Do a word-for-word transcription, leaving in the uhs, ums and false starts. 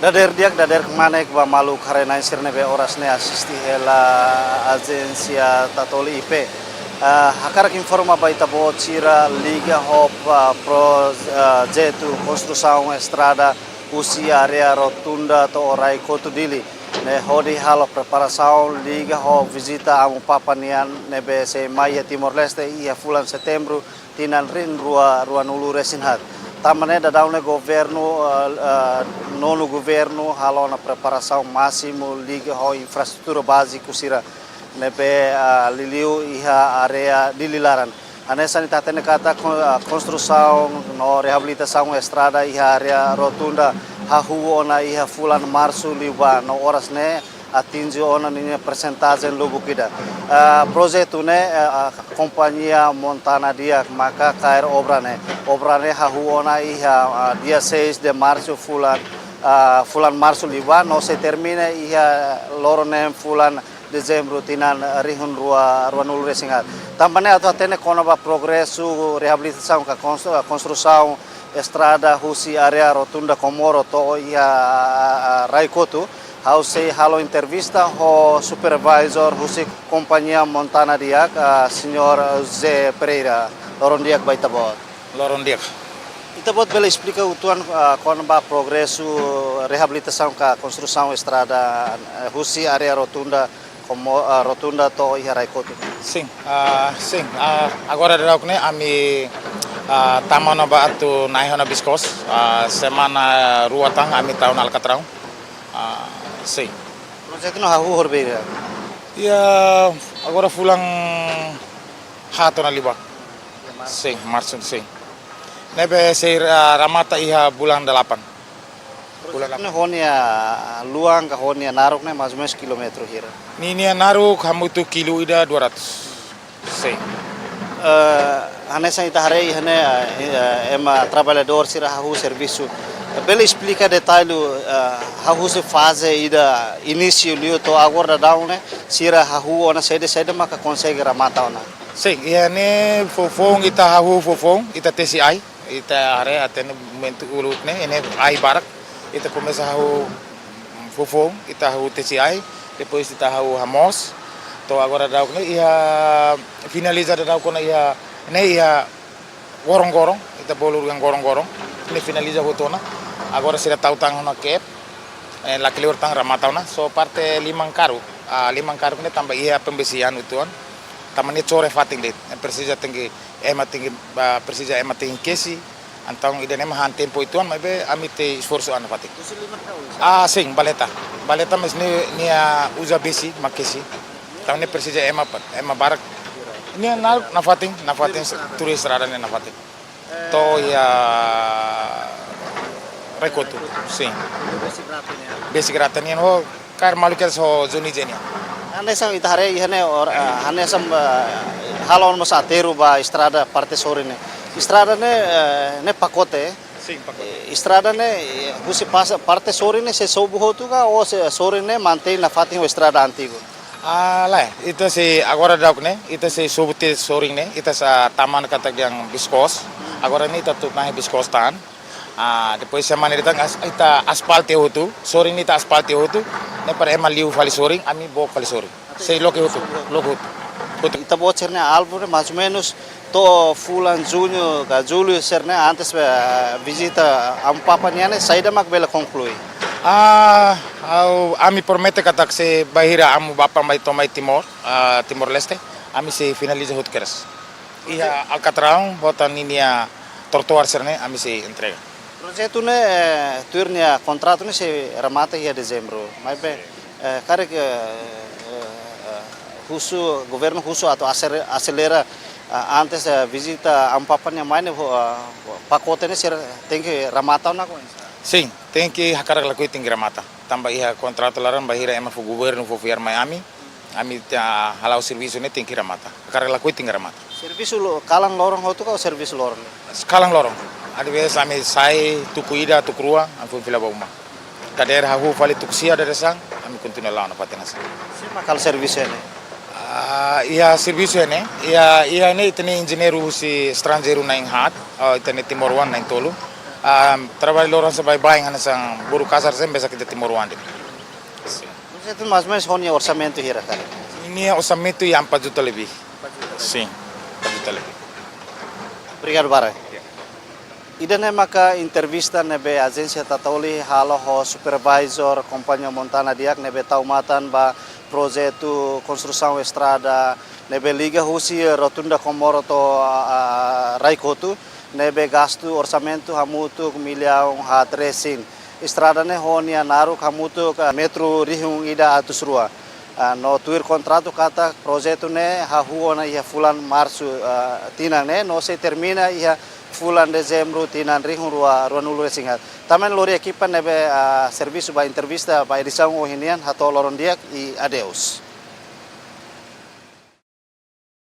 Dadeer di'ak, dadeer kmanek ba maluk haree-na'in sira ne'ebé oras ne'e asiste hela Ajénsia Tatoli I P. Ah, hakarak informa ba ita-boot sira liga ho, ah, pro-, ah, projetu konstrusaun estrada husi área Rotunda to'o Rai Kotu Dili, ne'e hodi halo preparasaun liga ho vizita Amu Papa nian ne'ebé sei mai iha Timor-Leste iha fulan Setembru tinan rihun rua ruanulu-resin-haat. Tanba ne'e daudaun ne'e governu, eh, eh, nonu governu halo ona preparasaun másimu liga ho infraestrutura báziku sira ne'ebé, eh, liuliu iha área Dili laran. Hanesan ita hatene katak kon-, eh, konstrusaun no reabilitasaun estrada iha área Rotunda hahú ona iha fulan Marsu liubá no oras ne'e atinje ona ninia persentajen lubuk ida. Ah, projetu ne'e, ah, ah, kompañia Montana Diak maka kaer obra ne'e. Obra ne'e hahú ona iha, ah, dia seis de Março fulan, ah, fulan Marsu liubá no sei termina iha loron neen fulan Dezembru tinan rihun rua ruanulu-resin-haat. Tanba ne'e atu hatene kona-ba progresu reabilitasaun ka konstru-, konstrusaun estrada husi área Rotunda Komoro to'o iha, ah, Rai Kotu, ha'u sei halo entrevista ho supervisor husi kompañia Montana Diak, ah, señór José Pereira. Loron di'ak ba ita-boot. Loron di'ak. Ita-boot bele esplika uitoan, ah, kona-ba progresu reabilitasaun ka konstrusaun estrada, eh, husi área Rotunda Komo-, ah, Rotunda to'o iha Rai Kotu? Sin, ah, sin. Ah, agora daudaun ne'e ami, ah, tama ona ba atu na'i ona biskos. Ah, semana rua tan ami tau ona alkatraun. Ah, sin. Projetu ne'e hahú horibainhira? Ya, agora fulan haat ona liubá. Sin, Marsu, sin. Ne'ebé sei, ah, remata iha bulan delapan. Bulan delapan. Ne'e ho nia luan ka ho nia naruk ne'e mais ou menus kilómetru hira? Ninia naruk hamutuk kilu ida dua ratus. Sin. Eh, hanesan ita haree iha ne'e, eh, ema traballadór sira hahú servisu. Bele esplika detalle, eh, hahú husi faze ida inísiu liu to'o agora daudaun ne'e, sira hahú ona saida-saida maka konsege remata ona? Sin, iha ne'e foufoun ita hahú foufoun, ita tesi ai, ita haree até ne'e momentu uluk ne'e, ne'e ai barak, ita komesa hahú foufoun, ita hahú tesi ai, depois ita hahú hamoos, to'o agora daudaun ne'e iha finaliza daudaun ona iha ne'e iha gorong-gorong, ita bolu dehan gorong-gorong, ne'e finaliza hotu ona, agora sira tau tan ona kep, eh, lakleur tan remata ona, só parte liman karuk, ah, liman karuk ne'e tanba iha pembersihan uitoan, tanba ne'e chore fatin de'it, eh, presiza tenke, ema tenke, ah, presiza ema tenke kesi, entaun ida-ne'e mak han tempu uitoan, maibé ami tesi esforsu an nafatin. Ah, sin, baleta. Baleta mas ne'e, nia uza besi, mak kesi. Entaun ne'e presiza ema pa-, ema barak. Nia na, nafatin, nafatin, tuir estrada ne'e nafatin. To'o iha Rai Kotu, sin. Besi grata nian ho, kaer malu kedas ho Joni Jenia. Hanesan ita haree iha ne'e or, ah, hanesan, ah, halo mós aterru ba estrada parte sorin ne'e. Estrada ne'e, eh, ne'e pakote. Sin, pakote. Eh, estrada ne'e, eh, husi pas-, parte sorin ne'e sei sobu hotu ka ou sei sorin ne'e mantein nafatin ho estrada antigu? Ah, lae, ita sei agora daudaun ne'e, ita sei sobu tiha sorin ne'e, ita sei tama ona katak dehan biskos. Agora ne'e ita tuur na'i biskos tan. Ah, depois semana ida tan as-, ita aspalte hotu, sorin ne'e ita aspalte hotu, ne'e para ema liu fali sorin, ami book fali sorin. Sei loke hotu, loke hotu. Hotu. Ita-boot sira-nia alvu ne'e mais ou menus to'o fulan Juñu ka Jullu sira-ne'e antes, eh, vizita Amu Papa nian ne'e saida mak bele konklui? Ah, ha'u, ami promete katak se bainhira Amu Papa mai to'o mai Timor, ah, Timor-Leste, ami sei finaliza hotu kedas. Iha alkatraun, ho tan ninia trotoar sira-ne'e, ami sei entrega. Projetu ne'e, eh, tuir nia kontratu ne'e sei remata iha Dezembru. Maibé, eh, karik, eh, eh, eh, husu, governu husu atu asere-, aselera, eh, antes, eh, vizita Amu Papa nia mai ne'e, eh, pakote ne'e sira tenke remata ona ko? Sin, tenke hakarak lakohi tenke remata. Tanba iha kontratu laran bainhira ema fó governu fó fiar mai ami, ami ita hala'o servisu ne'e tenke remata. Hakarak lakohi tenke remata. Servisu lo-, kalan loron hotu ka servisu loron? Kalan loron. Às vezes ami sai tuku ida, tuku rua, ami foin fila ba uma. Dadeer hahú fali tuku sia dadeer-saan, ami kontinua la'o nafatin hanesan. Sé mak halo servisu ne'e? Ah, iha servisu ne'e, iha, iha ne'e ita-nia enjeñeiru husi estranjeiru na'in haat, oh, ita-nia timoroan na'in tolu. Ah, trabalho loron sa baibain hanesan buru kasar sempre sa kita timoroan de'it. Sin. Mas itu mais ou menos ho nia orsamentu hira kali? Nia orsamentu iha empat juta lebih. Sin, empat juta lebih. Obrigadu barak. Ida-ne'e maka entrevista ne'ebé ajénsia Tatoli halo ho supervisor kompañia Montana Diak ne'ebé tau matan ba projetu konstrusaun estrada ne'ebé liga husi Rotunda Comoro to'o, ah, Rai-Kotu, ne'ebé gastu orsamentu hamutuk millaun haat resin. Estrada ne'e ho nia naruk hamutuk, ah, metru rihun ida atus rua. Ah, no tuir kontratu katak projetu ne'e hahú ona iha fulan Marsu, ah, tinan ne'e, no sei termina iha fulan Dezembru tinan rihun rua, ruanulu resin haat. Tan ne'e lori ekipa ne'ebé, ah, servisu ba entrevista ba edisaun ohin nian, hato'o loron di'ak i adeus.